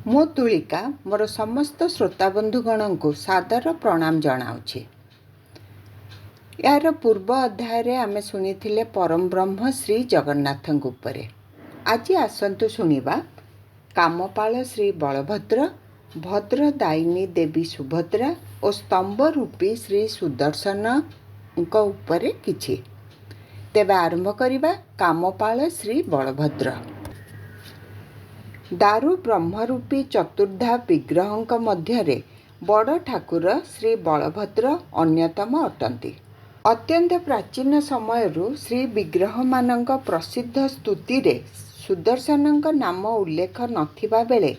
ମୁଁ ତୁଳିକା ମୋର ସମସ୍ତ ଶ୍ରୋତାବନ୍ଧୁଗଣଙ୍କୁ ସାଦର ପ୍ରଣାମ ଜଣାଉଛି। ଏହାର ପୂର୍ବ ଅଧ୍ୟାୟରେ ଆମେ ଶୁଣିଥିଲେ ପରମବ୍ରହ୍ମ ଶ୍ରୀ ଜଗନ୍ନାଥଙ୍କ ଉପରେ। ଆଜି ଆସନ୍ତୁ ଶୁଣିବା କାମପାଳ ଶ୍ରୀ ବଳଭଦ୍ର, ଭଦ୍ରଦାୟିନୀ ଦେବୀ ସୁଭଦ୍ରା ଓ ସ୍ତମ୍ଭ ରୂପୀ ଶ୍ରୀ ସୁଦର୍ଶନଙ୍କ ଉପରେ କିଛି। ତେବେ ଆରମ୍ଭ କରିବା କାମପାଳ ଶ୍ରୀ ବଳଭଦ୍ର। ଦାରୁ ବ୍ରହ୍ମରୂପୀ ଚତୁର୍ଦ୍ଧା ବିଗ୍ରହଙ୍କ ମଧ୍ୟରେ ବଡ଼ ଠାକୁର ଶ୍ରୀ ବଳଭଦ୍ର ଅନ୍ୟତମ ଅଟନ୍ତି। ଅତ୍ୟନ୍ତ ପ୍ରାଚୀନ ସମୟରୁ ଶ୍ରୀ ବିଗ୍ରହମାନଙ୍କ ପ୍ରସିଦ୍ଧ ସ୍ତୁତିରେ ସୁଦର୍ଶନଙ୍କ ନାମ ଉଲ୍ଲେଖ ନଥିବା ବେଳେ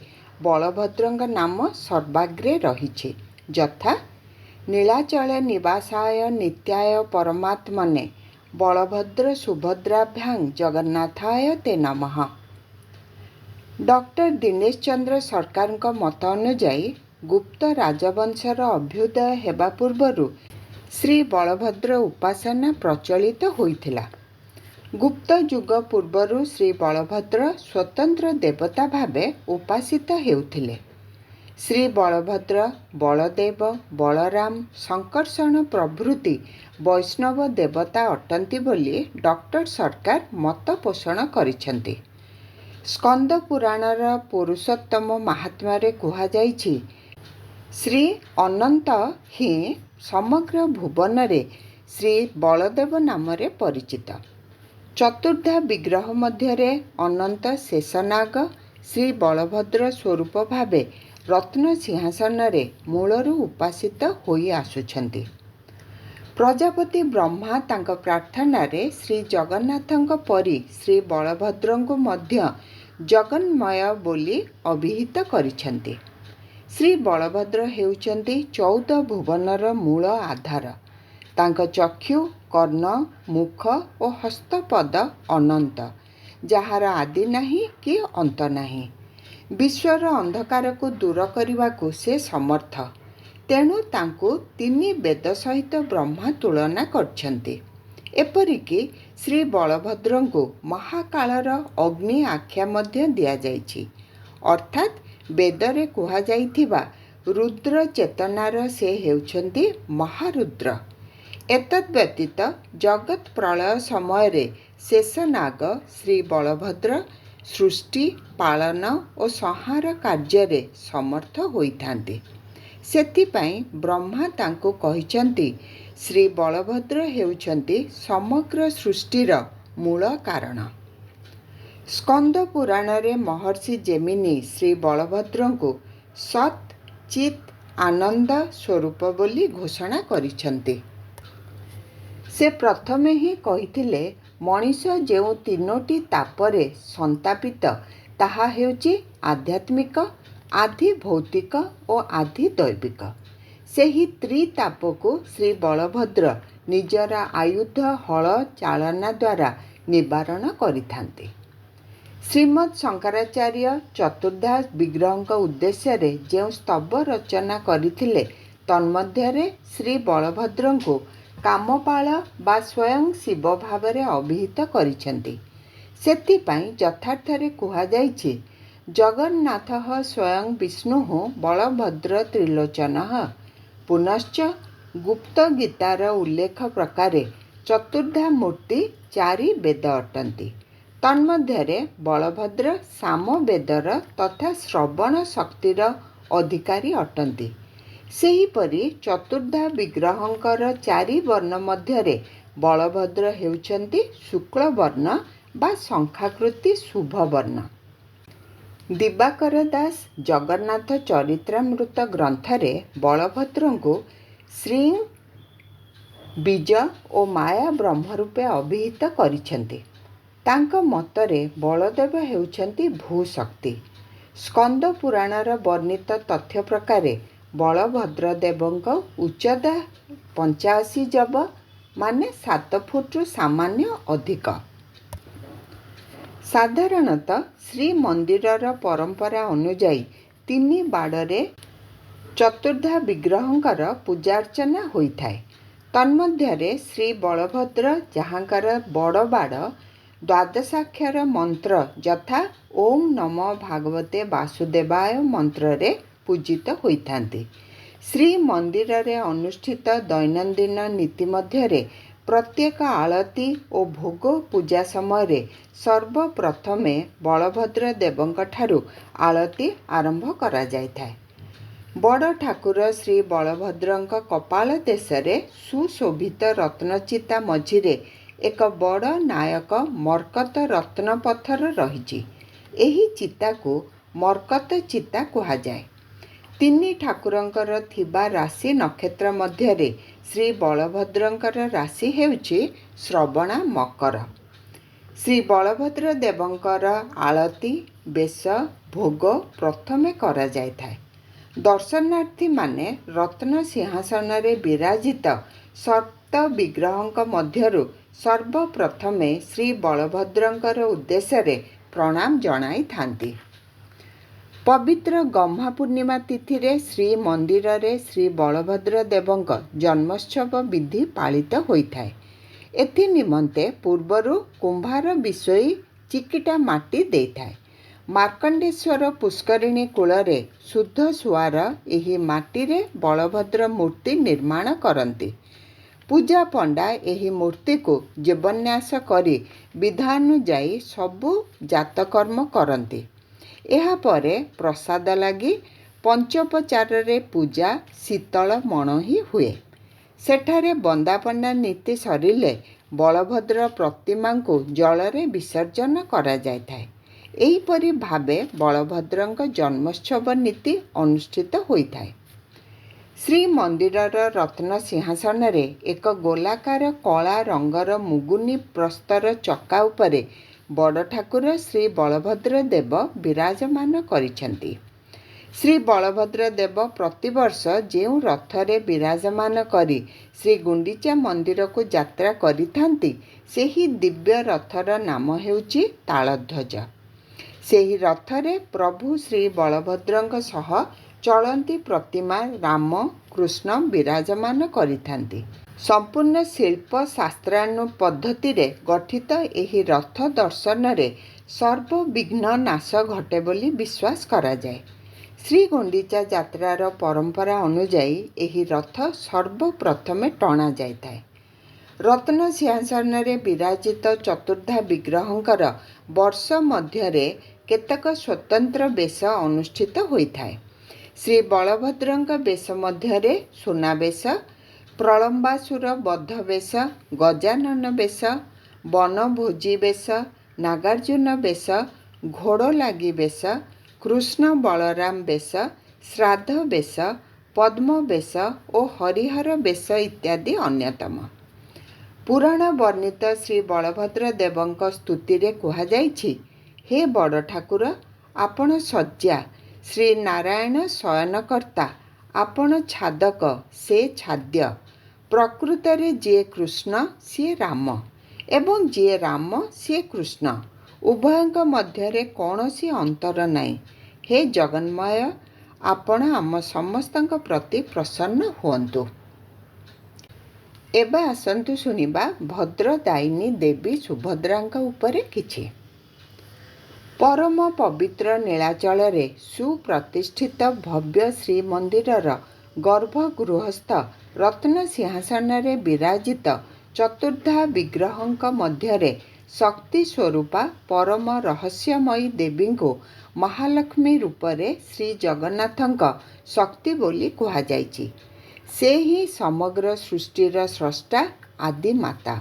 ବଳଭଦ୍ରଙ୍କ ନାମ ସର୍ବାଗ୍ରେ ରହିଛି, ଯଥା: ନୀଳାଚଳ ନିବାସାୟ ନିତ୍ୟାୟ ପରମାତ୍ମନେ ବଳଭଦ୍ର ସୁଭଦ୍ରାଭ୍ୟାଂ ଜଗନ୍ନାଥାୟ ତେ ନମଃ। ଡକ୍ଟର ଦୀନେଶ ଚନ୍ଦ୍ର ସରକାରଙ୍କ ମତ ଅନୁଯାୟୀ ଗୁପ୍ତ ରାଜବଂଶର ଅଭ୍ୟୁଦୟ ହେବା ପୂର୍ବରୁ ଶ୍ରୀ ବଳଭଦ୍ର ଉପାସନା ପ୍ରଚଳିତ ହୋଇଥିଲା। ଗୁପ୍ତ ଯୁଗ ପୂର୍ବରୁ ଶ୍ରୀ ବଳଭଦ୍ର ସ୍ୱତନ୍ତ୍ର ଦେବତା ଭାବେ ଉପାସିତ ହେଉଥିଲେ। ଶ୍ରୀ ବଳଭଦ୍ର, ବଳଦେବ, ବଳରାମ, ସଙ୍କର୍ଷଣ ପ୍ରଭୃତି ବୈଷ୍ଣବ ଦେବତା ଅଟନ୍ତି ବୋଲି ଡକ୍ଟର ସରକାର ମତ ପୋଷଣ କରିଛନ୍ତି। ସ୍କନ୍ଦ ପୁରାଣର ପୁରୁଷୋତ୍ତମ ମାହାତ୍ମ୍ୟରେ କୁହାଯାଇଛି, ଶ୍ରୀ ଅନନ୍ତ ହିଁ ସମଗ୍ର ଭୁବନରେ ଶ୍ରୀ ବଳଦେବ ନାମରେ ପରିଚିତ। ଚତୁର୍ଦ୍ଧା ବିଗ୍ରହ ମଧ୍ୟରେ ଅନନ୍ତ ଶେଷନାଗ ଶ୍ରୀ ବଳଭଦ୍ର ସ୍ୱରୂପ ଭାବେ ରତ୍ନ ସିଂହାସନରେ ମୂଳରୁ ଉପାସିତ ହୋଇ ଆସୁଛନ୍ତି। ପ୍ରଜାପତି ବ୍ରହ୍ମା ତାଙ୍କ ପ୍ରାର୍ଥନାରେ ଶ୍ରୀ ଜଗନ୍ନାଥଙ୍କ ପରି ଶ୍ରୀ ବଳଭଦ୍ରଙ୍କୁ ମଧ୍ୟ ଜଗନ୍ମୟ ବୋଲି ଅଭିହିତ କରିଛନ୍ତି। ଶ୍ରୀ ବଳଭଦ୍ର ହେଉଛନ୍ତି 14 ଭୁବନର ମୂଳ ଆଧାର। ତାଙ୍କ ଚକ୍ଷୁ, କର୍ଣ୍ଣ, ମୁଖ ଓ ହସ୍ତପଦ ଅନନ୍ତ, ଯାହାର ଆଦି ନାହିଁ କି ଅନ୍ତ ନାହିଁ। ବିଶ୍ୱର ଅନ୍ଧକାରକୁ ଦୂର କରିବାକୁ ସେ ସମର୍ଥ। ତେଣୁ ତାଙ୍କୁ ତିନି ବେଦ ସହିତ ବ୍ରହ୍ମା ତୁଳନା କରିଛନ୍ତି। ଏପରିକି ଶ୍ରୀ ବଳଭଦ୍ରଙ୍କୁ ମହାକାଳର ଅଗ୍ନି ଆଖ୍ୟା ମଧ୍ୟ ଦିଆଯାଇଛି। ଅର୍ଥାତ୍ ବେଦରେ କୁହାଯାଇଥିବା ରୁଦ୍ର ଚେତନାର ସେ ହେଉଛନ୍ତି ମହାରୁଦ୍ର। ଏତଦ୍ ବ୍ୟତୀତ ଜଗତ ପ୍ରଳୟ ସମୟରେ ଶେଷନାଗ ଶ୍ରୀ ବଳଭଦ୍ର ସୃଷ୍ଟି, ପାଳନ ଓ ସଂହାର କାର୍ଯ୍ୟରେ ସମର୍ଥ ହୋଇଥାନ୍ତି। ସେଥିପାଇଁ ବ୍ରହ୍ମା ତାଙ୍କୁ କହିଛନ୍ତି, ଶ୍ରୀ ବଳଭଦ୍ର ହେଉଛନ୍ତି ସମଗ୍ର ସୃଷ୍ଟିର ମୂଳ କାରଣ। ସ୍କନ୍ଦ ପୁରାଣରେ ମହର୍ଷି ଜୈମିନୀ ଶ୍ରୀ ବଳଭଦ୍ରଙ୍କୁ ସତ୍, ଚିତ୍, ଆନନ୍ଦ ସ୍ୱରୂପ ବୋଲି ଘୋଷଣା କରିଛନ୍ତି। ସେ ପ୍ରଥମେ ହିଁ କହିଥିଲେ, ମଣିଷ ଯେଉଁ ତିନୋଟି ତାପରେ ସନ୍ତାପିତ ତାହା ହେଉଛି ଆଧ୍ୟାତ୍ମିକ, ଆଧିଭୌତିକ ଓ ଆଧିଦୈବିକ। ସେହି ତ୍ରିତାପକୁ ଶ୍ରୀ ବଳଭଦ୍ର ନିଜର ଆୟୁଧ ହଳ ଚାଳନା ଦ୍ୱାରା ନିବାରଣ କରିଥାନ୍ତି। ଶ୍ରୀମଦ୍ ଶଙ୍କରାଚାର୍ଯ୍ୟ ଚତୁର୍ଦ୍ଧା ବିଗ୍ରହଙ୍କ ଉଦ୍ଦେଶ୍ୟରେ ଯେଉଁ ସ୍ତବ ରଚନା କରିଥିଲେ, ତନ୍ମଧ୍ୟରେ ଶ୍ରୀ ବଳଭଦ୍ରଙ୍କୁ କାମପାଳ ବା ସ୍ୱୟଂ ଶିବ ଭାବରେ ଅଭିହିତ କରିଛନ୍ତି। ସେଥିପାଇଁ ଯଥାର୍ଥରେ କୁହାଯାଇଛି, ଜଗନ୍ନାଥଃ ସ୍ୱୟଂ ବିଷ୍ଣୁଃ ବଳଭଦ୍ର ତ୍ରିଲୋଚନଃ। ପୁନଶ୍ଚ ଗୁପ୍ତ ଗୀତାର ଉଲ୍ଲେଖ ପ୍ରକାରେ ଚତୁର୍ଦ୍ଧା ମୂର୍ତ୍ତି ଚାରି ବେଦ ଅଟନ୍ତି। ତନ୍ମଧ୍ୟରେ ବଳଭଦ୍ର ସାମବେଦର ତଥା ଶ୍ରବଣ ଶକ୍ତିର ଅଧିକାରୀ ଅଟନ୍ତି। ସେହିପରି ଚତୁର୍ଦ୍ଧା ବିଗ୍ରହଙ୍କର ଚାରି ବର୍ଣ୍ଣ ମଧ୍ୟରେ ବଳଭଦ୍ର ହେଉଛନ୍ତି ଶୁକ୍ଳବର୍ଣ୍ଣ ବା ଶଙ୍ଖାକୃତି ଶୁଭବର୍ଣ୍ଣ। ଦିବାକର ଦାସ ଜଗନ୍ନାଥ ଚରିତ୍ରାମୃତ ଗ୍ରନ୍ଥରେ ବଳଭଦ୍ରଙ୍କୁ ଶ୍ରୀଂ, ବୀଜ ଓ ମାୟା ବ୍ରହ୍ମ ରୂପେ ଅଭିହିତ କରିଛନ୍ତି। ତାଙ୍କ ମତରେ ବଳଦେବ ହେଉଛନ୍ତି ଭୂଶକ୍ତି। ସ୍କନ୍ଦ ପୁରାଣର ବର୍ଣ୍ଣିତ ତଥ୍ୟ ପ୍ରକାରେ ବଳଭଦ୍ରଦେବଙ୍କ ଉଚ୍ଚତା 85 ଯବ, ମାନେ 7 ଫୁଟରୁ ସାମାନ୍ୟ ଅଧିକ। ସାଧାରଣତଃ ଶ୍ରୀମନ୍ଦିରର ପରମ୍ପରା ଅନୁଯାୟୀ ତିନି ବାଡ଼ରେ ଚତୁର୍ଦ୍ଧା ବିଗ୍ରହଙ୍କର ପୂଜାର୍ଚ୍ଚନା ହୋଇଥାଏ। ତନ୍ମଧ୍ୟରେ ଶ୍ରୀ ବଳଭଦ୍ର, ଯାହାଙ୍କର ବଡ଼ ବାଡ଼ ଦ୍ୱାଦଶାକ୍ଷର ମନ୍ତ୍ର ଯଥା ଓଁ ନମୋ ଭାଗବତେ ବାସୁଦେବାୟ ମନ୍ତ୍ରରେ ପୂଜିତ ହୋଇଥାନ୍ତି। ଶ୍ରୀମନ୍ଦିରରେ ଅନୁଷ୍ଠିତ ଦୈନନ୍ଦିନ ନୀତି ମଧ୍ୟରେ ପ୍ରତ୍ୟେକ ଆଳତି ଓ ଭୋଗ ପୂଜା ସମୟରେ ସର୍ବପ୍ରଥମେ ବଳଭଦ୍ର ଦେବଙ୍କଠାରୁ ଆଳତି ଆରମ୍ଭ କରାଯାଇଥାଏ। ବଡ଼ ଠାକୁର ଶ୍ରୀବଳଭଦ୍ରଙ୍କ କପାଳ ଦେଶରେ ସୁଶୋଭିତ ରତ୍ନଚିତା ମଝିରେ ଏକ ବଡ଼ ନାୟକ ମର୍କତ ରତ୍ନ ପଥର ରହିଛି। ଏହି ଚିତାକୁ ମର୍କତ ଚିତା କୁହାଯାଏ। ତିନି ଠାକୁରଙ୍କର ଥିବା ରାଶି ନକ୍ଷତ୍ର ମଧ୍ୟରେ ଶ୍ରୀବଳଭଦ୍ରଙ୍କର ରାଶି ହେଉଛି ଶ୍ରବଣା ମକର। ଶ୍ରୀବଳଭଦ୍ର ଦେବଙ୍କର ଆଳତି, ବେଶ, ଭୋଗ ପ୍ରଥମେ କରାଯାଇଥାଏ। ଦର୍ଶନାର୍ଥୀମାନେ ରତ୍ନ ସିଂହାସନରେ ବିରାଜିତ ସପ୍ତ ବିଗ୍ରହଙ୍କ ମଧ୍ୟରୁ ସର୍ବପ୍ରଥମେ ଶ୍ରୀବଳଭଦ୍ରଙ୍କର ଉଦ୍ଦେଶ୍ୟରେ ପ୍ରଣାମ ଜଣାଇଥାନ୍ତି। ପବିତ୍ର ଗହ୍ମା ପୂର୍ଣ୍ଣିମା ତିଥିରେ ଶ୍ରୀମନ୍ଦିରରେ ଶ୍ରୀବଳଭଦ୍ର ଦେବଙ୍କ ଜନ୍ମୋତ୍ସବ ବିଧି ପାଳିତ ହୋଇଥାଏ। ଏଥି ନିମନ୍ତେ ପୂର୍ବରୁ କୁମ୍ଭାର ବିଶୋଇ ଚିକିଟା ମାଟି ଦେଇଥାଏ। ମାର୍କଣ୍ଡେଶ୍ୱର ପୁଷ୍କରିଣୀ କୂଳରେ ଶୁଦ୍ଧ ସୁଆର ଏହି ମାଟିରେ ବଳଭଦ୍ର ମୂର୍ତ୍ତି ନିର୍ମାଣ କରନ୍ତି। ପୂଜାପଣ୍ଡା ଏହି ମୂର୍ତ୍ତିକୁ ଜୀବନ୍ୟାସ କରି ବିଧାନୁଯାୟୀ ସବୁ ଜାତକର୍ମ କରନ୍ତି। ଏହାପରେ ପ୍ରସାଦ ଲାଗି, ପଞ୍ଚୋପଚାରରେ ପୂଜା, ଶୀତଳ ମଣୋହି ହୁଏ। ସେଠାରେ ବନ୍ଦାପନା ନୀତି ସରିଲେ ବଳଭଦ୍ର ପ୍ରତିମାଙ୍କୁ ଜଳରେ ବିସର୍ଜନ କରାଯାଇଥାଏ। ଏହିପରି ଭାବେ ବଳଭଦ୍ରଙ୍କ ଜନ୍ମୋତ୍ସବ ନୀତି ଅନୁଷ୍ଠିତ ହୋଇଥାଏ। ଶ୍ରୀମନ୍ଦିରର ରତ୍ନ ସିଂହାସନରେ ଏକ ଗୋଲାକାର କଳା ରଙ୍ଗର ମୁଗୁନି ପ୍ରସ୍ତର ଚକା ଉପରେ ବଡ଼ ଠାକୁର ଶ୍ରୀ ବଳଭଦ୍ର ଦେବ ବିରାଜମାନ କରିଛନ୍ତି। ଶ୍ରୀ ବଳଭଦ୍ର ଦେବ ପ୍ରତିବର୍ଷ ଯେଉଁ ରଥରେ ବିରାଜମାନ କରି ଶ୍ରୀଗୁଣ୍ଡିଚା ମନ୍ଦିରକୁ ଯାତ୍ରା କରିଥାନ୍ତି, ସେହି ଦିବ୍ୟ ରଥର ନାମ ହେଉଛି ତାଳଧ୍ୱଜ। ସେହି ରଥରେ ପ୍ରଭୁ ଶ୍ରୀ ବଳଭଦ୍ରଙ୍କ ସହ ଚଳନ୍ତି ପ୍ରତିମା ରାମ, କୃଷ୍ଣ ବିରାଜମାନ କରିଥାନ୍ତି। ସମ୍ପୂର୍ଣ୍ଣ ଶିଳ୍ପ ଶାସ୍ତ୍ରାନୁ ପଦ୍ଧତିରେ ଗଠିତ ଏହି ରଥ ଦର୍ଶନରେ ସର୍ବବିଘ୍ନ ନାଶ ଘଟେ ବୋଲି ବିଶ୍ୱାସ କରାଯାଏ। ଶ୍ରୀଗୁଣ୍ଡିଚା ଯାତ୍ରାର ପରମ୍ପରା ଅନୁଯାୟୀ ଏହି ରଥ ସର୍ବପ୍ରଥମେ ଟଣା ଯାଇଥାଏ। ରତ୍ନ ସିଂହାସନରେ ବିରାଜିତ ଚତୁର୍ଦ୍ଧା ବିଗ୍ରହଙ୍କର ବର୍ଷ ମଧ୍ୟରେ କେତେକ ସ୍ୱତନ୍ତ୍ର ବେଶ ଅନୁଷ୍ଠିତ ହୋଇଥାଏ। ଶ୍ରୀ ବଳଭଦ୍ରଙ୍କ ବେଶ ମଧ୍ୟରେ ସୁନାବେଶ, ପ୍ରଳମ୍ବାସୁର ବଧ ବେଶ, ଗଜାନନ ବେଶ, ବନଭୋଜି ବେଶ, ନାଗାର୍ଜୁନ ବେଶ, ଘୋଡ଼ଲାଗି ବେଶ, କୃଷ୍ଣ ବଳରାମ ବେଶ, ଶ୍ରାଦ୍ଧ ବେଶ, ପଦ୍ମ ବେଶ ଓ ହରିହର ବେଶ ଇତ୍ୟାଦି ଅନ୍ୟତମ। ପୁରାଣ ବର୍ଣ୍ଣିତ ଶ୍ରୀ ବଳଭଦ୍ର ଦେବଙ୍କ ସ୍ତୁତିରେ କୁହାଯାଇଛି, ହେ ବଡ଼ ଠାକୁର, ଆପଣ ଶଯ୍ୟା, ଶ୍ରୀ ନାରାୟଣ ଶୟନକର୍ତ୍ତା, ଆପଣ ଛାଦକ, ସେ ଛାଦ୍ୟ। ପ୍ରକୃତରେ ଯିଏ କୃଷ୍ଣ ସିଏ ରାମ ଏବଂ ଯିଏ ରାମ ସିଏ କୃଷ୍ଣ। ଉଭୟଙ୍କ ମଧ୍ୟରେ କୌଣସି ଅନ୍ତର ନାହିଁ। ହେ ଜଗନ୍ମୟ, ଆପଣ ଆମ ସମସ୍ତଙ୍କ ପ୍ରତି ପ୍ରସନ୍ନ ହୁଅନ୍ତୁ। ଏବେ ଆସନ୍ତୁ ଶୁଣିବା ଭଦ୍ରଦାୟିନୀ ଦେବୀ ସୁଭଦ୍ରାଙ୍କ ଉପରେ କିଛି। ପରମ ପବିତ୍ର ନୀଳାଚଳରେ ସୁପ୍ରତିଷ୍ଠିତ ଭବ୍ୟ ଶ୍ରୀମନ୍ଦିରର ଗର୍ଭଗୃହସ୍ଥ ରତ୍ନ ସିଂହାସନରେ ବିରାଜିତ ଚତୁର୍ଦ୍ଧା ବିଗ୍ରହଙ୍କ ମଧ୍ୟରେ ଶକ୍ତି ସ୍ୱରୂପା ପରମ ରହସ୍ୟମୟୀ ଦେବୀଙ୍କୁ ମହାଲକ୍ଷ୍ମୀ ରୂପରେ ଶ୍ରୀଜଗନ୍ନାଥଙ୍କ ଶକ୍ତି ବୋଲି କୁହାଯାଇଛି। ସେ ହିଁ ସମଗ୍ର ସୃଷ୍ଟିର ସ୍ରଷ୍ଟା ଆଦିମାତା।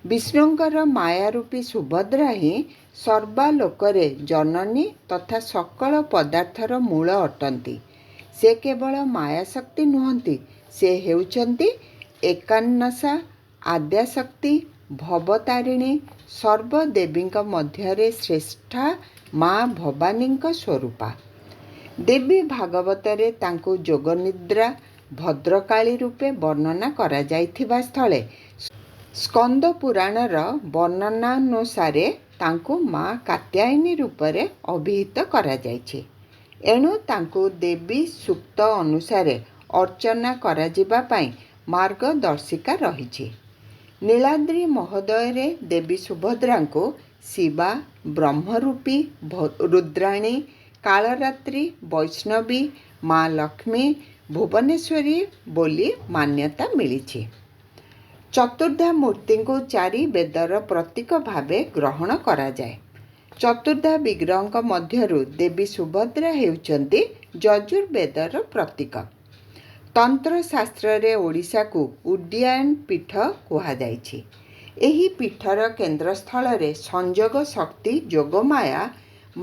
ବିଷ୍ଣୁଙ୍କର ମାୟାରୂପୀ ସୁଭଦ୍ରା ହିଁ ସର୍ବାଲୋକରେ ଜନନୀ ତଥା ସକଳ ପଦାର୍ଥର ମୂଳ ଅଟନ୍ତି। ସେ କେବଳ ମାୟାଶକ୍ତି ନୁହନ୍ତି, ସେ ହେଉଛନ୍ତି ଏକାନ୍ନସା, ଆଦ୍ୟାଶକ୍ତି, ଭବତାରିଣୀ, ସର୍ବଦେବୀଙ୍କ ମଧ୍ୟରେ ଶ୍ରେଷ୍ଠା ମା ଭବାନୀଙ୍କ ସ୍ୱରୂପା। ଦେବୀ ଭାଗବତରେ ତାଙ୍କୁ ଯୋଗନିଦ୍ରା ଭଦ୍ରକାଳୀ ରୂପେ ବର୍ଣ୍ଣନା କରାଯାଇଥିବା ସ୍ଥଳେ ସ୍କନ୍ଦ ପୁରାଣର ବର୍ଣ୍ଣନାନୁସାରେ ତାଙ୍କୁ ମା କାତ୍ୟାୟିନୀ ରୂପରେ ଅଭିହିତ କରାଯାଇଛି। ଏଣୁ ତାଙ୍କୁ ଦେବୀ ସୂକ୍ତ ଅନୁସାରେ ଅର୍ଚ୍ଚନା କରାଯିବା ପାଇଁ ମାର୍ଗଦର୍ଶିକା ରହିଛି। ନୀଳାଦ୍ରି ମହୋଦୟରେ ଦେବୀ ସୁଭଦ୍ରାଙ୍କୁ ଶିବା, ବ୍ରହ୍ମରୂପୀ, ରୁଦ୍ରାଣୀ, କାଳରାତ୍ରି, ବୈଷ୍ଣବୀ, ମା ଲକ୍ଷ୍ମୀ, ଭୁବନେଶ୍ୱରୀ ବୋଲି ମାନ୍ୟତା ମିଳିଛି। ଚତୁର୍ଦ୍ଧା ମୂର୍ତ୍ତିଙ୍କୁ ଚାରି ବେଦର ପ୍ରତୀକ ଭାବେ ଗ୍ରହଣ କରାଯାଏ। ଚତୁର୍ଦ୍ଧା ବିଗ୍ରହଙ୍କ ମଧ୍ୟରୁ ଦେବୀ ସୁଭଦ୍ରା ହେଉଛନ୍ତି ଯଜୁର୍ବେଦର ପ୍ରତୀକ। ତନ୍ତ୍ରଶାସ୍ତ୍ରରେ ଓଡ଼ିଶାକୁ ଉଡ୍ଡୀୟାନ ପୀଠ କୁହାଯାଇଛି। ଏହି ପୀଠର କେନ୍ଦ୍ରସ୍ଥଳରେ ସଂଯୋଗ ଶକ୍ତି ଯୋଗମାୟା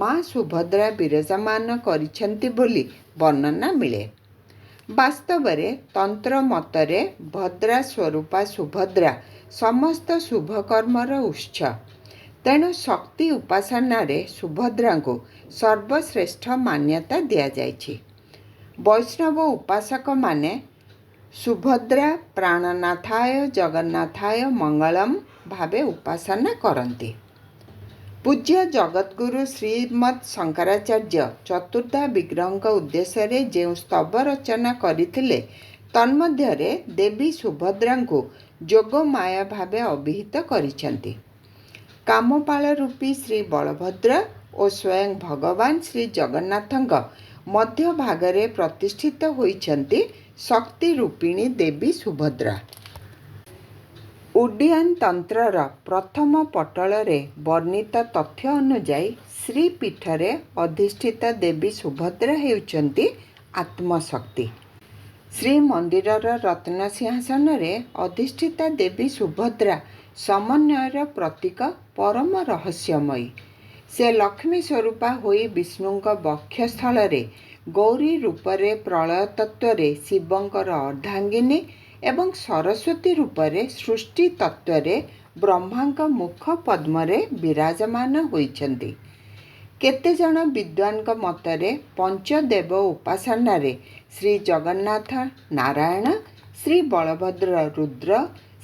ମା ସୁଭଦ୍ରା ବିରାଜମାନ କରିଛନ୍ତି ବୋଲି ବର୍ଣ୍ଣନା ମିଳେ। ବାସ୍ତବରେ ତନ୍ତ୍ର ମତରେ ଭଦ୍ରା ସ୍ୱରୂପା ସୁଭଦ୍ରା ସମସ୍ତ ଶୁଭକର୍ମର ଉତ୍ସ। ତେଣୁ ଶକ୍ତି ଉପାସନାରେ ସୁଭଦ୍ରାଙ୍କୁ ସର୍ବଶ୍ରେଷ୍ଠ ମାନ୍ୟତା ଦିଆଯାଇଛି। ବୈଷ୍ଣବ ଉପାସକମାନେ ସୁଭଦ୍ରା ପ୍ରାଣନାଥାୟ ଜଗନ୍ନାଥାୟ ମଙ୍ଗଳମ୍ ଭାବେ ଉପାସନା କରନ୍ତି। ପୂଜ୍ୟ ଜଗଦ୍ଗୁରୁ ଶ୍ରୀମଦ୍ ଶଙ୍କରାଚାର୍ଯ୍ୟ ଚତୁର୍ଦ୍ଧା ବିଗ୍ରହଙ୍କ ଉଦ୍ଦେଶ୍ୟରେ ଯେଉଁ ସ୍ତବ ରଚନା କରିଥିଲେ, ତନ୍ମଧ୍ୟରେ ଦେବୀ ସୁଭଦ୍ରାଙ୍କୁ ଯୋଗମାୟା ଭାବେ ଅଭିହିତ କରିଛନ୍ତି। କାମପାଳ ରୂପୀ ଶ୍ରୀ ବଳଭଦ୍ର ଓ ସ୍ୱୟଂ ଭଗବାନ ଶ୍ରୀଜଗନ୍ନାଥଙ୍କ ମଧ୍ୟଭାଗରେ ପ୍ରତିଷ୍ଠିତ ହୋଇଛନ୍ତି ଶକ୍ତି ରୂପିଣୀ ଦେବୀ ସୁଭଦ୍ରା। ଉଡ୍ଡୀୟାନ ତନ୍ତ୍ରର ପ୍ରଥମ ପଟଳରେ ବର୍ଣ୍ଣିତ ତଥ୍ୟ ଅନୁଯାୟୀ ଶ୍ରୀପୀଠରେ ଅଧିଷ୍ଠିତ ଦେବୀ ସୁଭଦ୍ରା ହେଉଛନ୍ତି ଆତ୍ମଶକ୍ତି। ଶ୍ରୀମନ୍ଦିରର ରତ୍ନସିଂହାସନରେ ଅଧିଷ୍ଠିତା ଦେବୀ ସୁଭଦ୍ରା ସମନ୍ୱୟର ପ୍ରତୀକ, ପରମ ରହସ୍ୟମୟୀ। ସେ ଲକ୍ଷ୍ମୀ ସ୍ୱରୂପା ହୋଇ ବିଷ୍ଣୁଙ୍କ ବକ୍ଷସ୍ଥଳରେ, ଗୌରୀ ରୂପରେ ପ୍ରଳୟ ତତ୍ତ୍ୱରେ ଶିବଙ୍କର ଅର୍ଦ୍ଧାଙ୍ଗିନୀ ଏବଂ ସରସ୍ୱତୀ ରୂପରେ ସୃଷ୍ଟି ତତ୍ତ୍ୱରେ ବ୍ରହ୍ମାଙ୍କ ମୁଖ ପଦ୍ମରେ ବିରାଜମାନ ହୋଇଛନ୍ତି। କେତେଜଣ ବିଦ୍ୱାନଙ୍କ ମତରେ ପଞ୍ଚଦେବ ଉପାସନାରେ ଶ୍ରୀଜଗନ୍ନାଥ ନାରାୟଣ, ଶ୍ରୀବଳଭଦ୍ର ରୁଦ୍ର,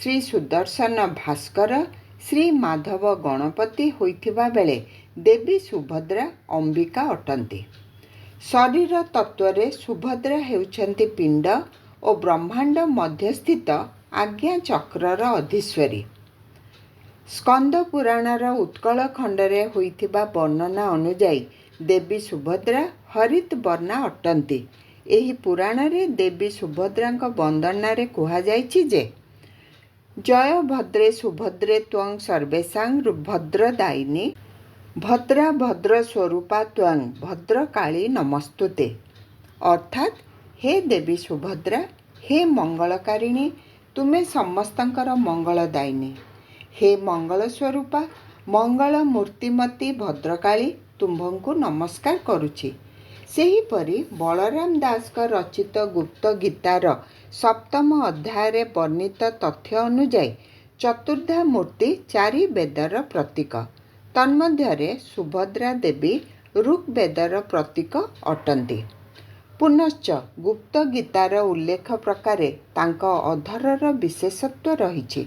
ଶ୍ରୀସୁଦର୍ଶନ ଭାସ୍କର, ଶ୍ରୀମାଧବ ଗଣପତି ହୋଇଥିବା ବେଳେ ଦେବୀ ସୁଭଦ୍ରା ଅମ୍ବିକା ଅଟନ୍ତି। ଶରୀର ତତ୍ତ୍ୱରେ ସୁଭଦ୍ରା ହେଉଛନ୍ତି ପିଣ୍ଡ ଓ ବ୍ରହ୍ମାଣ୍ଡ ମଧ୍ୟସ୍ଥିତ ଆଜ୍ଞା ଚକ୍ରର ଅଧୀଶ୍ୱରୀ। ସ୍କନ୍ଦ ପୁରାଣର ଉତ୍କଳ ଖଣ୍ଡରେ ହୋଇଥିବା ବର୍ଣ୍ଣନା ଅନୁଯାୟୀ ଦେବୀ ସୁଭଦ୍ରା ହରିତ୍ ବର୍ଣ୍ଣା ଅଟନ୍ତି। ଏହି ପୁରାଣରେ ଦେବୀ ସୁଭଦ୍ରାଙ୍କ ବନ୍ଦନାରେ କୁହାଯାଇଛି ଯେ, ଜୟ ଭଦ୍ରେ ସୁଭଦ୍ରେ ତ୍ୱଂ ସର୍ବେଷାଂ ଭଦ୍ରଦାୟିନୀ, ଭଦ୍ରା ଭଦ୍ର ସ୍ୱରୂପା ତ୍ୱଂ ଭଦ୍ରକାଳୀ ନମସ୍ତୁତେ। ଅର୍ଥାତ୍ ହେ ଦେବୀ ସୁଭଦ୍ରା, ହେ ମଙ୍ଗଳକାରିଣୀ, ତୁମେ ସମସ୍ତଙ୍କର ମଙ୍ଗଳଦାୟିନୀ। ହେ ମଙ୍ଗଳ ସ୍ୱରୂପା, ମଙ୍ଗଳ ମୂର୍ତ୍ତିମତୀ ଭଦ୍ରକାଳୀ, ତୁମ୍ଭଙ୍କୁ ନମସ୍କାର କରୁଛି। ସେହିପରି ବଳରାମ ଦାସଙ୍କ ରଚିତ ଗୁପ୍ତ ଗୀତାର ସପ୍ତମ ଅଧ୍ୟାୟରେ ବର୍ଣ୍ଣିତ ତଥ୍ୟ ଅନୁଯାୟୀ ଚତୁର୍ଦ୍ଧା ମୂର୍ତ୍ତି ଚାରି ବେଦର ପ୍ରତୀକ। ତନ୍ମଧ୍ୟରେ ସୁଭଦ୍ରା ଦେବୀ ଋଗ୍ବେଦର ପ୍ରତୀକ ଅଟନ୍ତି। ପୁନଶ୍ଚ ଗୁପ୍ତ ଗୀତାର ଉଲ୍ଲେଖ ପ୍ରକାରେ ତାଙ୍କ ଅଧରର ବିଶେଷତ୍ୱ ରହିଛି।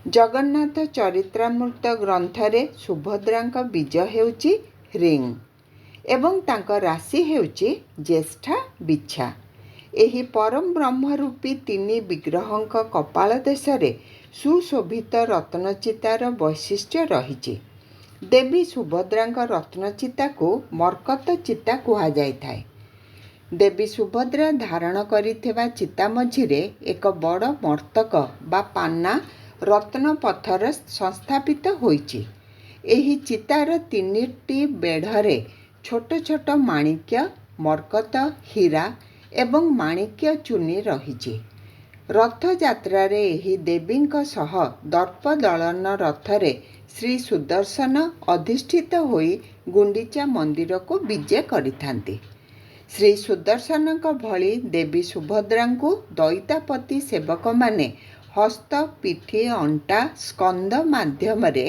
ଜଗନ୍ନାଥ ଚରିତ୍ରାମୃତ ଗ୍ରନ୍ଥରେ ସୁଭଦ୍ରାଙ୍କ ବୀଜ ହେଉଛି ହ୍ରୀଂ ଏବଂ ତାଙ୍କ ରାଶି ହେଉଛି ଜ୍ୟେଷ୍ଠା ବିଛା। ଏହି ପରମବ୍ରହ୍ମ ରୂପୀ ତିନି ବିଗ୍ରହଙ୍କ କପାଳ ଦେଶରେ ସୁଶୋଭିତ ରତ୍ନଚିତାର ବୈଶିଷ୍ଟ୍ୟ ରହିଛି। ଦେବୀ ସୁଭଦ୍ରାଙ୍କ ରତ୍ନଚିତାକୁ ମର୍କତ ଚିତା କୁହାଯାଇଥାଏ। ଦେବୀ ସୁଭଦ୍ରା ଧାରଣ କରିଥିବା ଚିତା ମଝିରେ ଏକ ବଡ଼ ମର୍ତ୍ତକ ବା ପାନା ରତ୍ନ ପଥର ସଂସ୍ଥାପିତ ହୋଇଛି। ଏହି ଚିତାର ତିନିଟି ବେଢ଼ରେ ଛୋଟ ଛୋଟ ମାଣିକ୍ୟ, ମର୍କତ, ହୀରା ଏବଂ ମାଣିକ୍ୟ ଚୁନି ରହିଛି। ରଥଯାତ୍ରାରେ ଏହି ଦେବୀଙ୍କ ସହ ଦର୍ପଦଳନ ରଥରେ ଶ୍ରୀ ସୁଦର୍ଶନ ଅଧିଷ୍ଠିତ ହୋଇ ଗୁଣ୍ଡିଚା ମନ୍ଦିରକୁ ବିଜେ କରିଥାନ୍ତି। ଶ୍ରୀ ସୁଦର୍ଶନଙ୍କ ଭଳି ଦେବୀ ସୁଭଦ୍ରାଙ୍କୁ ଦଇତାପତି ସେବକମାନେ ହସ୍ତ, ପିଠି, ଅଣ୍ଟା, ସ୍କନ୍ଧ ମାଧ୍ୟମରେ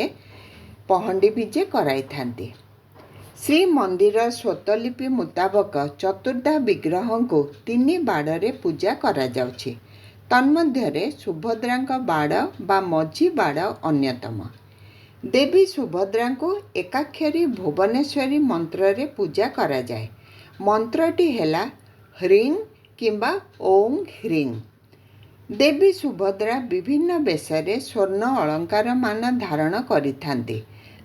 ପହଣ୍ଡି ବିଜେ କରାଇଥାନ୍ତି। ଶ୍ରୀମନ୍ଦିର ସ୍ୱତ୍ତ୍ୱଲିପି ମୁତାବକ ଚତୁର୍ଦ୍ଧା ବିଗ୍ରହଙ୍କୁ ତିନି ବାଡ଼ରେ ପୂଜା କରାଯାଉଛି। ତନ୍ମଧ୍ୟରେ ସୁଭଦ୍ରାଙ୍କ ବାଡ଼ ବା ମଝି ବାଡ଼ ଅନ୍ୟତମ। ଦେବୀ ସୁଭଦ୍ରାଙ୍କୁ ଏକାକ୍ଷରୀ ଭୁବନେଶ୍ୱରୀ ମନ୍ତ୍ରରେ ପୂଜା କରାଯାଏ। ମନ୍ତ୍ରଟି ହେଲା ହ୍ରୀଂ କିମ୍ବା ଔଁ ହ୍ରୀଂ। ଦେବୀ ସୁଭଦ୍ରା ବିଭିନ୍ନ ବେଶରେ ସ୍ୱର୍ଣ୍ଣ ଅଳଙ୍କାରମାନ ଧାରଣ କରିଥାନ୍ତି।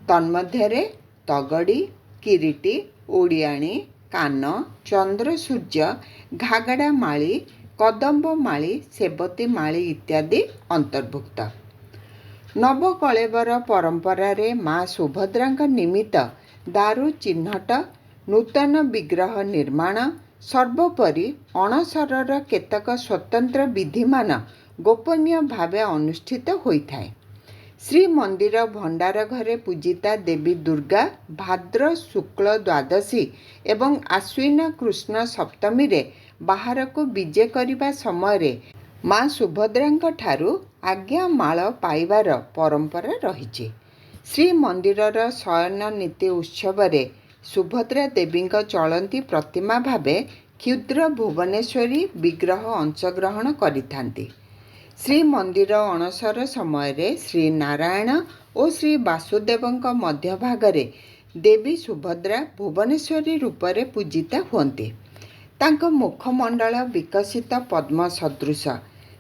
ତନ୍ମଧ୍ୟରେ ତଗଡ଼ି, କିରୀଟି, ଓଡ଼ିଆଣୀ, କାନ, ଚନ୍ଦ୍ର ସୂର୍ଯ୍ୟ, ଘାଗଡ଼ା ମାଳି, କଦମ୍ବ ମାଳି, ସେବତୀ ମାଳି ଇତ୍ୟାଦି ଅନ୍ତର୍ଭୁକ୍ତ। ନବକଳେବର ପରମ୍ପରାରେ ମା ସୁଭଦ୍ରାଙ୍କ ନିମିତ୍ତ ଦାରୁ ଚିହ୍ନଟ, ନୂତନ ବିଗ୍ରହ ନିର୍ମାଣ, ସର୍ବୋପରି ଅଣସରର କେତେକ ସ୍ୱତନ୍ତ୍ର ବିଧିମାନ ଗୋପନୀୟ ଭାବେ ଅନୁଷ୍ଠିତ ହୋଇଥାଏ। ଶ୍ରୀମନ୍ଦିର ଭଣ୍ଡାର ଘରେ ପୂଜିତା ଦେବୀ ଦୁର୍ଗା ଭାଦ୍ର ଶୁକ୍ଳ ଦ୍ୱାଦଶୀ ଏବଂ ଆଶ୍ୱିନ କୃଷ୍ଣ ସପ୍ତମୀରେ ବାହାରକୁ ବିଜେ କରିବା ସମୟରେ ମା ସୁଭଦ୍ରାଙ୍କଠାରୁ ଆଜ୍ଞାମାଳ ପାଇବାର ପରମ୍ପରା ରହିଛି। ଶ୍ରୀମନ୍ଦିରର ଶୟନ ନୀତି ଉତ୍ସବରେ ସୁଭଦ୍ରା ଦେବୀଙ୍କ ଚଳନ୍ତି ପ୍ରତିମା ଭାବେ କ୍ଷୁଦ୍ର ଭୁବନେଶ୍ୱରୀ ବିଗ୍ରହ ଅଂଶଗ୍ରହଣ କରିଥାନ୍ତି। ଶ୍ରୀମନ୍ଦିର ଅଣସର ସମୟରେ ଶ୍ରୀନାରାୟଣ ଓ ଶ୍ରୀବାସୁଦେବଙ୍କ ମଧ୍ୟଭାଗରେ ଦେବୀ ସୁଭଦ୍ରା ଭୁବନେଶ୍ୱରୀ ରୂପରେ ପୂଜିତା ହୁଅନ୍ତି। ତାଙ୍କ ମୁଖମଣ୍ଡଳ ବିକଶିତ ପଦ୍ମ ସଦୃଶ।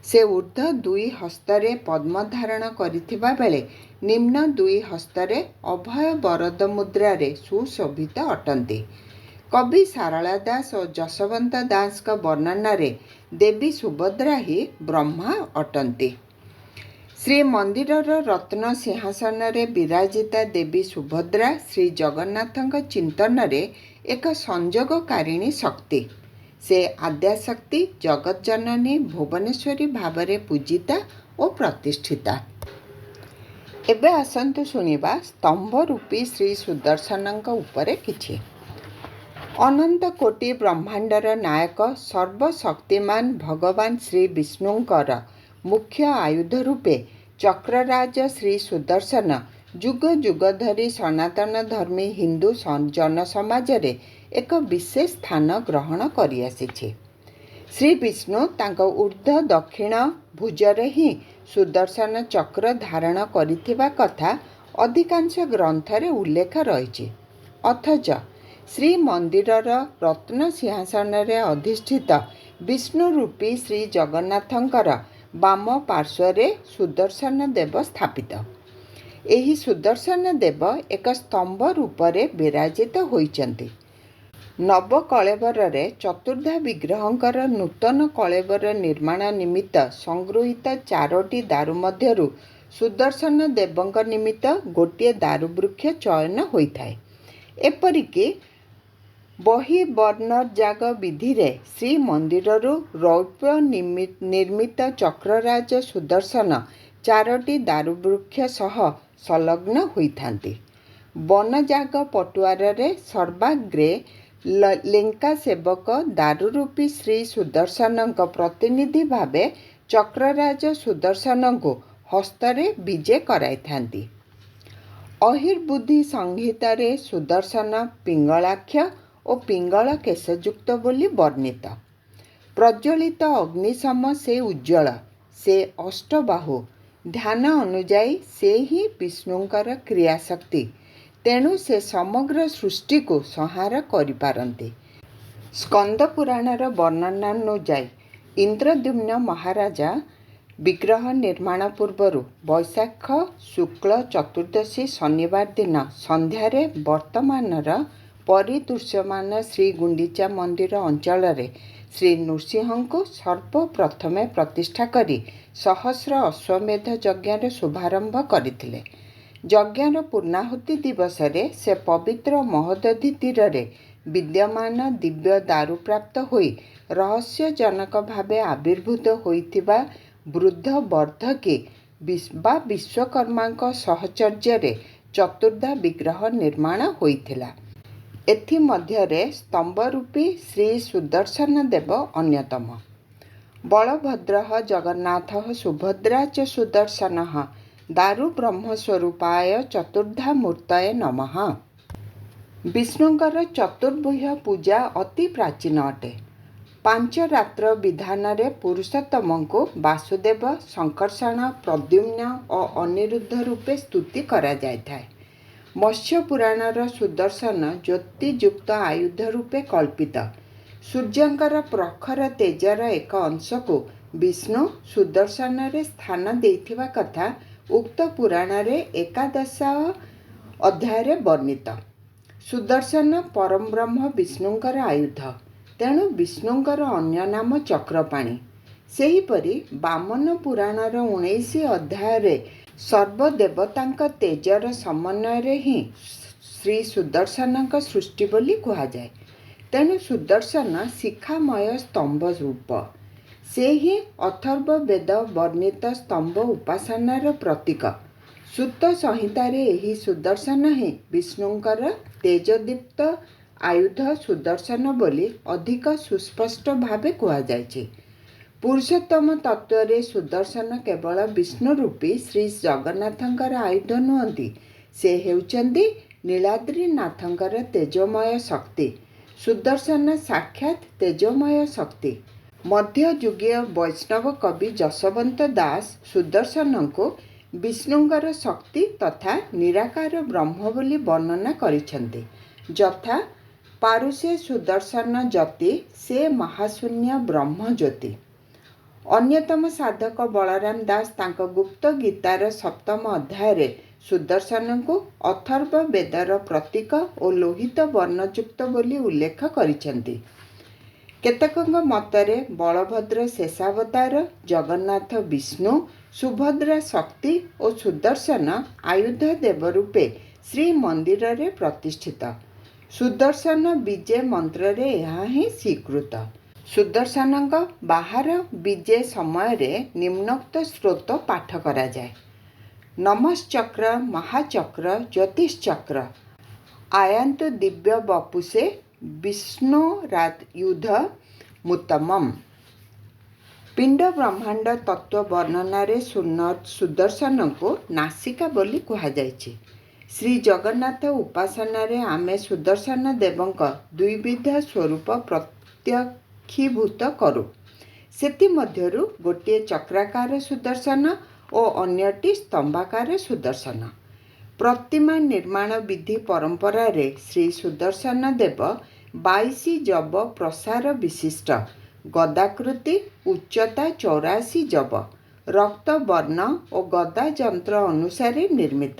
ସେ ଊର୍ଦ୍ଧ୍ୱ ଦୁଇ ହସ୍ତରେ ପଦ୍ମ ଧାରଣ କରିଥିବା ବେଳେ ନିମ୍ନ ଦୁଇ ହସ୍ତରେ ଅଭୟ ବରଦ ମୁଦ୍ରାରେ ସୁଶୋଭିତ ଅଟନ୍ତି। କବି ସାରଳା ଦାସ ଓ ଯଶୋବନ୍ତ ଦାସଙ୍କ ବର୍ଣ୍ଣନାରେ ଦେବୀ ସୁଭଦ୍ରା ହିଁ ବ୍ରହ୍ମା ଅଟନ୍ତି। ଶ୍ରୀମନ୍ଦିରର ରତ୍ନ ସିଂହାସନରେ ବିରାଜିତା ଦେବୀ ସୁଭଦ୍ରା ଶ୍ରୀଜଗନ୍ନାଥଙ୍କ ଚିନ୍ତନରେ ଏକ ସଂଯୋଗକାରିଣୀ ଶକ୍ତି। ସେ ଆଦ୍ୟାଶକ୍ତି ଜଗଜ୍ଜନନୀ ଭୁବନେଶ୍ୱରୀ ଭାବରେ ପୂଜିତା ଓ ପ୍ରତିଷ୍ଠିତା। ଏବେ ଆସନ୍ତୁ ଶୁଣିବା ସ୍ତମ୍ଭ ରୂପୀ ଶ୍ରୀ ସୁଦର୍ଶନଙ୍କ ଉପରେ କିଛି। ଅନନ୍ତ କୋଟି ବ୍ରହ୍ମାଣ୍ଡର ନାୟକ ସର୍ବଶକ୍ତିମାନ ଭଗବାନ ଶ୍ରୀ ବିଷ୍ଣୁଙ୍କର ମୁଖ୍ୟ ଆୟୁଧ ରୂପେ ଚକ୍ରରାଜ ଶ୍ରୀ ସୁଦର୍ଶନ ଯୁଗ ଯୁଗ ଧରି ସନାତନ ଧର୍ମୀ ହିନ୍ଦୁ ଜନସମାଜରେ ଏକ ବିଶେଷ ସ୍ଥାନ ଗ୍ରହଣ କରିଆସିଛି। ଶ୍ରୀ ବିଷ୍ଣୁ ତାଙ୍କ ଊର୍ଦ୍ଧ୍ୱ ଦକ୍ଷିଣ ଭୁଜରେ ହିଁ ସୁଦର୍ଶନ ଚକ୍ର ଧାରଣ କରିଥିବା କଥା ଅଧିକାଂଶ ଗ୍ରନ୍ଥରେ ଉଲ୍ଲେଖ ରହିଛି। ଅଥଚ ଶ୍ରୀମନ୍ଦିରର ରତ୍ନ ସିଂହାସନରେ ଅଧିଷ୍ଠିତ ବିଷ୍ଣୁ ରୂପୀ ଶ୍ରୀଜଗନ୍ନାଥଙ୍କର ବାମ ପାର୍ଶ୍ୱରେ ସୁଦର୍ଶନ ଦେବ ସ୍ଥାପିତ। ଏହି ସୁଦର୍ଶନ ଦେବ ଏକ ସ୍ତମ୍ଭ ରୂପରେ ବିରାଜିତ ହୋଇଛନ୍ତି। ନବକଳେବରରେ ଚତୁର୍ଦ୍ଧା ବିଗ୍ରହଙ୍କର ନୂତନ କଳେବର ନିର୍ମାଣ ନିମିତ୍ତ ସଂଗୃହୀତ ଚାରୋଟି ଦାରୁ ମଧ୍ୟରୁ ସୁଦର୍ଶନ ଦେବଙ୍କ ନିମିତ୍ତ ଗୋଟିଏ ଦାରୁବୃକ୍ଷ ଚୟନ ହୋଇଥାଏ। ଏପରିକି ବହିର୍ବନର୍ଯାଗ ବିଧିରେ ଶ୍ରୀମନ୍ଦିରରୁ ରୌପ୍ୟ ନିର୍ମିତ ଚକ୍ରରାଜ ସୁଦର୍ଶନ ଚାରୋଟି ଦାରୁବୃକ୍ଷ ସହ ସଂଲଗ୍ନ ହୋଇଥାନ୍ତି। ବନଯାଗ ପଟୁଆରରେ ସର୍ବାଗ୍ରେ ଲେଙ୍କା ସେବକ ଦାରୁରୂପୀ ଶ୍ରୀ ସୁଦର୍ଶନଙ୍କ ପ୍ରତିନିଧି ଭାବେ ଚକ୍ରରାଜ ସୁଦର୍ଶନଙ୍କୁ ହସ୍ତରେ ବିଜେ କରାଇଥାନ୍ତି। ଅହିର୍ବୁଦ୍ଧି ସଂହିତାରେ ସୁଦର୍ଶନ ପିଙ୍ଗଳାକ୍ଷ ଓ ପିଙ୍ଗଳ କେଶଯୁକ୍ତ ବୋଲି ବର୍ଣ୍ଣିତ। ପ୍ରଜ୍ୱଳିତ ଅଗ୍ନିସମ ସେ ଉଜ୍ଜ୍ୱଳ, ସେ ଅଷ୍ଟବାହୁ। ଧ୍ୟାନ ଅନୁଯାୟୀ ସେ ହିଁ ବିଷ୍ଣୁଙ୍କର କ୍ରିୟାଶକ୍ତି, ତେଣୁ ସେ ସମଗ୍ର ସୃଷ୍ଟିକୁ ସଂହାର କରିପାରନ୍ତି। ସ୍କନ୍ଦ ପୁରାଣର ବର୍ଣ୍ଣନାନୁଯାୟୀ ଇନ୍ଦ୍ରଦ୍ୟୁମ୍ନ ମହାରାଜା ବିଗ୍ରହ ନିର୍ମାଣ ପୂର୍ବରୁ ବୈଶାଖ ଶୁକ୍ଳ ଚତୁର୍ଦ୍ଦଶୀ ଶନିବାର ଦିନ ସନ୍ଧ୍ୟାରେ ବର୍ତ୍ତମାନର ପରିଦୃଶ୍ୟମାନ ଶ୍ରୀଗୁଣ୍ଡିଚା ମନ୍ଦିର ଅଞ୍ଚଳରେ ଶ୍ରୀ ନୃସିଂହଙ୍କୁ ସର୍ବପ୍ରଥମେ ପ୍ରତିଷ୍ଠା କରି ସହସ୍ର ଅଶ୍ୱମେଧ ଯଜ୍ଞର ଶୁଭାରମ୍ଭ କରିଥିଲେ। ଯଜ୍ଞର ପୂର୍ଣ୍ଣାହୁତି ଦିବସରେ ସେ ପବିତ୍ର ମହୋଦଧି ତୀରରେ ବିଦ୍ୟମାନ ଦିବ୍ୟ ଦାରୁପ୍ରାପ୍ତ ହୋଇ ରହସ୍ୟଜନକ ଭାବେ ଆବିର୍ଭୂତ ହୋଇଥିବା ବୃଦ୍ଧ ବର୍ଦ୍ଧକୀ ବା ବିଶ୍ୱକର୍ମାଙ୍କ ସହଚର୍ଯ୍ୟରେ ଚତୁର୍ଦ୍ଧା ବିଗ୍ରହ ନିର୍ମାଣ ହୋଇଥିଲା। ଏଥିମଧ୍ୟରେ ସ୍ତମ୍ଭରୂପୀ ଶ୍ରୀ ସୁଦର୍ଶନ ଦେବ ଅନ୍ୟତମ। ବଳଭଦ୍ରଃ ଜଗନ୍ନାଥଃ ସୁଭଦ୍ରା ଚ ସୁଦର୍ଶନଃ ଦାରୁ ବ୍ରହ୍ମସ୍ୱରୂପାୟ ଚତୁର୍ଦ୍ଧା ମୂର୍ତ୍ତୟେ ନମଃ। ବିଷ୍ଣୁଙ୍କର ଚତୁର୍ବ୍ୟୂହ ପୂଜା ଅତି ପ୍ରାଚୀନ ଅଟେ। ପାଞ୍ଚରାତ୍ର ବିଧାନରେ ପୁରୁଷୋତ୍ତମଙ୍କୁ ବାସୁଦେବ, ସଙ୍କର୍ଷଣ, ପ୍ରଦ୍ୟୁମ୍ନ ଓ ଅନିରୁଦ୍ଧ ରୂପେ ସ୍ତୁତି କରାଯାଇଥାଏ। ମତ୍ସ୍ୟ ପୁରାଣର ସୁଦର୍ଶନ ଜ୍ୟୋତିଯୁକ୍ତ ଆୟୁଧ ରୂପେ କଳ୍ପିତ। ସୂର୍ଯ୍ୟଙ୍କର ପ୍ରଖର ତେଜର ଏକ ଅଂଶକୁ ବିଷ୍ଣୁ ସୁଦର୍ଶନରେ ସ୍ଥାନ ଦେଇଥିବା କଥା ଉକ୍ତ ପୁରାଣରେ ଏକାଦଶ ଅଧ୍ୟାୟରେ ବର୍ଣ୍ଣିତ। ସୁଦର୍ଶନ ପରମବ୍ରହ୍ମ ବିଷ୍ଣୁଙ୍କର ଆୟୁଧ। ତେଣୁ ବିଷ୍ଣୁଙ୍କର ଅନ୍ୟ ନାମ ଚକ୍ରପାଣି। ସେହିପରି ବାମନ ପୁରାଣର 19 ଅଧ୍ୟାୟରେ ସର୍ବଦେବତାଙ୍କ ତେଜର ସମନ୍ୱୟରେ ହିଁ ଶ୍ରୀ ସୁଦର୍ଶନଙ୍କ ସୃଷ୍ଟି ବୋଲି କୁହାଯାଏ। ତେଣୁ ସୁଦର୍ଶନ ଶିଖାମୟ ସ୍ତମ୍ଭ ରୂପ। ସେ ହିଁ ଅଥର୍ବ ବେଦ ବର୍ଣ୍ଣିତ ସ୍ତମ୍ଭ ଉପାସନାର ପ୍ରତୀକ। ସୂତ ସଂହିତାରେ ଏହି ସୁଦର୍ଶନ ହିଁ ବିଷ୍ଣୁଙ୍କର ତେଜୋଦୀପ୍ତ ଆୟୁଧ ସୁଦର୍ଶନ ବୋଲି ଅଧିକ ସୁସ୍ପଷ୍ଟ ଭାବେ କୁହାଯାଇଛି। ପୁରୁଷୋତ୍ତମ ତତ୍ତ୍ୱରେ ସୁଦର୍ଶନ କେବଳ ବିଷ୍ଣୁ ରୂପୀ ଶ୍ରୀଜଗନ୍ନାଥଙ୍କର ଆୟୁଧ ନୁହନ୍ତି, ସେ ହେଉଛନ୍ତି ନୀଳାଦ୍ରିନାଥଙ୍କର ତେଜୋମୟ ଶକ୍ତି। ସୁଦର୍ଶନ ସାକ୍ଷାତ୍ ତେଜୋମୟ ଶକ୍ତି। ମଧ୍ୟଯୁଗୀୟ ବୈଷ୍ଣବ କବି ଯଶୋବନ୍ତ ଦାସ ସୁଦର୍ଶନଙ୍କୁ ବିଷ୍ଣୁଙ୍କର ଶକ୍ତି ତଥା ନିରାକାର ବ୍ରହ୍ମ ବୋଲି ବର୍ଣ୍ଣନା କରିଛନ୍ତି, ଯଥା: ପାରୁସେ ସୁଦର୍ଶନ ଯତି ସେ ମହାଶୂନ୍ୟ ବ୍ରହ୍ମଜ୍ୟୋତି। ଅନ୍ୟତମ ସାଧକ ବଳରାମ ଦାସ ତାଙ୍କ ଗୁପ୍ତ ଗୀତାର ସପ୍ତମ ଅଧ୍ୟାୟରେ ସୁଦର୍ଶନଙ୍କୁ ଅଥର୍ବ ବେଦର ପ୍ରତୀକ ଓ ଲୋହିତ ବର୍ଣ୍ଣଯୁକ୍ତ ବୋଲି ଉଲ୍ଲେଖ କରିଛନ୍ତି। କେତେକଙ୍କ ମତରେ ବଳଭଦ୍ର ଶେଷାବତାର, ଜଗନ୍ନାଥ ବିଷ୍ଣୁ, ସୁଭଦ୍ରା ଶକ୍ତି ଓ ସୁଦର୍ଶନ ଆୟୁଧ ଦେବ ରୂପେ ଶ୍ରୀମନ୍ଦିରରେ ପ୍ରତିଷ୍ଠିତ। ସୁଦର୍ଶନ ବିଜେ ମନ୍ତ୍ରରେ ଏହା ହିଁ ସ୍ୱୀକୃତ। ସୁଦର୍ଶନଙ୍କ ବାହାର ବିଜେ ସମୟରେ ନିମ୍ନୋକ୍ତ ସ୍ତୋତ୍ର ପାଠ କରାଯାଏ। ନମଶ୍ଚକ୍ର ମହାଚକ୍ର ଜ୍ୟୋତିଶ୍ଚକ୍ର ଆୟାନ୍ତୁ ଦିବ୍ୟ ବପୁଷେ ବିଷ୍ଣୁରାୟୁଧ ମୁତ୍ତମମ୍। ପିଣ୍ଡ ବ୍ରହ୍ମାଣ୍ଡ ତତ୍ତ୍ୱ ବର୍ଣ୍ଣନାରେ ସୁଦର୍ଶନଙ୍କୁ ନାସିକା ବୋଲି କୁହାଯାଇଛି। ଶ୍ରୀଜଗନ୍ନାଥ ଉପାସନାରେ ଆମେ ସୁଦର୍ଶନ ଦେବଙ୍କ ଦ୍ୱିବିଧ ସ୍ୱରୂପ ପ୍ରତ୍ୟକ୍ଷୀଭୂତ କରୁ। ସେଥିମଧ୍ୟରୁ ଗୋଟିଏ ଚକ୍ରାକାର ସୁଦର୍ଶନ ଓ ଅନ୍ୟଟି ସ୍ତମ୍ଭାକାର ସୁଦର୍ଶନ। ପ୍ରତିମା ନିର୍ମାଣ ବିଧି ପରମ୍ପରାରେ ଶ୍ରୀ ସୁଦର୍ଶନ ଦେବ 22 ଯବ ପ୍ରସାର ବିଶିଷ୍ଟ, ଗଦାକୃତି, ଉଚ୍ଚତା 84 ଯବ, ରକ୍ତବର୍ଣ୍ଣ ଓ ଗଦା ଯନ୍ତ୍ର ଅନୁସାରେ ନିର୍ମିତ।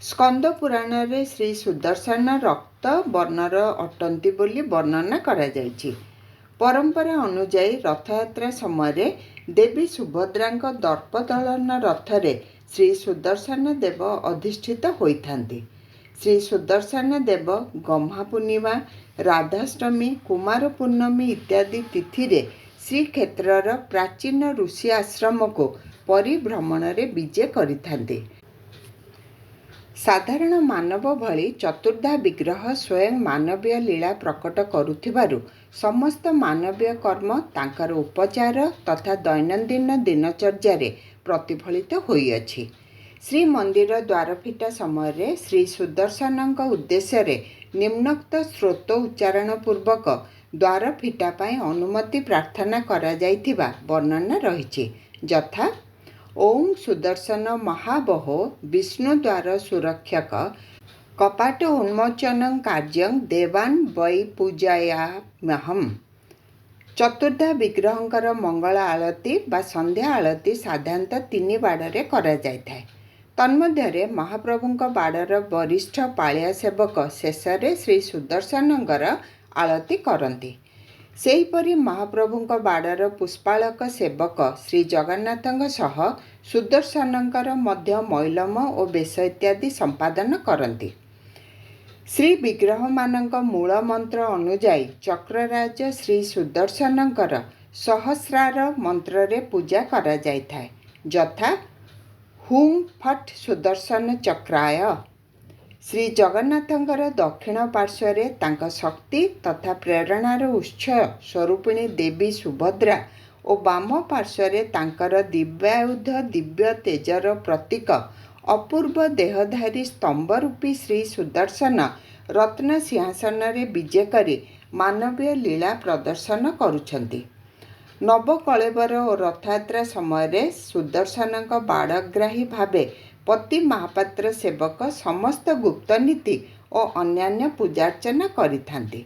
ସ୍କନ୍ଦ ପୁରାଣରେ ଶ୍ରୀ ସୁଦର୍ଶନ ରକ୍ତ ବର୍ଣ୍ଣର ଅଟନ୍ତି ବୋଲି ବର୍ଣ୍ଣନା କରାଯାଇଛି। ପରମ୍ପରା ଅନୁଯାୟୀ ରଥଯାତ୍ରା ସମୟରେ ଦେବୀ ସୁଭଦ୍ରାଙ୍କ ଦର୍ପଦଳନ ରଥରେ ଶ୍ରୀ ସୁଦର୍ଶନ ଦେବ ଅଧିଷ୍ଠିତ ହୋଇଥାନ୍ତି। ଶ୍ରୀ ସୁଦର୍ଶନ ଦେବ ଗହ୍ମା ପୂର୍ଣ୍ଣିମା, ରାଧାଷ୍ଟମୀ, କୁମାର ପୂର୍ଣ୍ଣମୀ ଇତ୍ୟାଦି ତିଥିରେ ଶ୍ରୀକ୍ଷେତ୍ରର ପ୍ରାଚୀନ ଋଷି ଆଶ୍ରମକୁ ପରିଭ୍ରମଣରେ ବିଜେ କରିଥାନ୍ତି। ସାଧାରଣ ମାନବ ଭଳି ଚତୁର୍ଦ୍ଧା ବିଗ୍ରହ ସ୍ୱୟଂ ମାନବୀୟ ଲୀଳା ପ୍ରକଟ କରୁଥିବାରୁ ସମସ୍ତ ମାନବୀୟ କର୍ମ ତାଙ୍କର ଉପଚାର ତଥା ଦୈନନ୍ଦିନ ଦିନଚର୍ଯ୍ୟାରେ ପ୍ରତିଫଳିତ ହୋଇଅଛି। ଶ୍ରୀମନ୍ଦିର ଦ୍ୱାରଫିଟା ସମୟରେ ଶ୍ରୀ ସୁଦର୍ଶନଙ୍କ ଉଦ୍ଦେଶ୍ୟରେ ନିମ୍ନୋକ୍ତ ସ୍ତୋତ୍ର ଉଚ୍ଚାରଣ ପୂର୍ବକ ଦ୍ୱାରଫିଟା ପାଇଁ ଅନୁମତି ପ୍ରାର୍ଥନା କରାଯାଇଥିବା ବର୍ଣ୍ଣନା ରହିଛି, ଯଥା: ଓଁ ସୁଦର୍ଶନ ମହାବହୋ ବିଷ୍ଣୁଦ୍ୱାର ସୁରକ୍ଷକ କପାଟ ଉନ୍ମୋଚନଂ କାର୍ଯ୍ୟଂ ଦେବାନ୍ ବୈ ପୂଜୟାମ୍ୟହମ୍। ଚତୁର୍ଦ୍ଧା ବିଗ୍ରହଙ୍କର ମଙ୍ଗଳ ଆଳତି ବା ସନ୍ଧ୍ୟା ଆଳତି ସାଧାରଣତଃ ତିନି ବାଡ଼ରେ କରାଯାଇଥାଏ। ତନ୍ମଧ୍ୟରେ ମହାପ୍ରଭୁଙ୍କ ବାଡ଼ର ବରିଷ୍ଠ ପାଳିଆ ସେବକ ଶେଷରେ ଶ୍ରୀ ସୁଦର୍ଶନଙ୍କର ଆଳତି କରନ୍ତି। ସେହିପରି ମହାପ୍ରଭୁଙ୍କ ବାଡ଼ର ପୁଷ୍ପାଳକ ସେବକ ଶ୍ରୀଜଗନ୍ନାଥଙ୍କ ସହ ସୁଦର୍ଶନଙ୍କର ମଧ୍ୟ ମଇଲମ ଓ ବେଶ ଇତ୍ୟାଦି ସମ୍ପାଦନ କରନ୍ତି। ଶ୍ରୀବିଗ୍ରହମାନଙ୍କ ମୂଳ ମନ୍ତ୍ର ଅନୁଯାୟୀ ଚକ୍ରରାଜ ଶ୍ରୀ ସୁଦର୍ଶନଙ୍କର ସହସ୍ରାର ମନ୍ତ୍ରରେ ପୂଜା କରାଯାଇଥାଏ, ଯଥା: ହୁଁ ଫଟ୍ ସୁଦର୍ଶନ ଚକ୍ରାୟ। ଶ୍ରୀଜଗନ୍ନାଥଙ୍କର ଦକ୍ଷିଣ ପାର୍ଶ୍ୱରେ ତାଙ୍କ ଶକ୍ତି ତଥା ପ୍ରେରଣାର ଉତ୍ସ ସ୍ୱରୂପିଣୀ ଦେବୀ ସୁଭଦ୍ରା ଓ ବାମ ପାର୍ଶ୍ୱରେ ତାଙ୍କର ଦିବ୍ୟାୟୁଧ ଦିବ୍ୟ ତେଜର ପ୍ରତୀକ ଅପୂର୍ବ ଦେହଧାରୀ ସ୍ତମ୍ଭରୂପୀ ଶ୍ରୀ ସୁଦର୍ଶନ ରତ୍ନ ସିଂହାସନରେ ବିଜେ କରି ମାନବୀୟ ଲୀଳା ପ୍ରଦର୍ଶନ କରୁଛନ୍ତି। ନବକଳେବର ଓ ରଥଯାତ୍ରା ସମୟରେ ସୁଦର୍ଶନଙ୍କ ବାଡ଼ଗ୍ରାହୀ ଭାବେ ପତି ମହାପାତ୍ର ସେବକ ସମସ୍ତ ଗୁପ୍ତନୀତି ଓ ଅନ୍ୟାନ୍ୟ ପୂଜାର୍ଚ୍ଚନା କରିଥାନ୍ତି।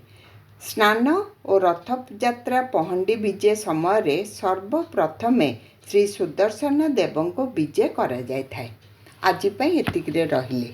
ସ୍ନାନ ଓ ରଥଯାତ୍ରା ପହଣ୍ଡି ବିଜେ ସମୟରେ ସର୍ବପ୍ରଥମେ ଶ୍ରୀ ସୁଦର୍ଶନ ଦେବଙ୍କୁ ବିଜେ କରାଯାଇଥାଏ। ଆଜି ପାଇଁ ଏତିକିରେ ରହିଲି।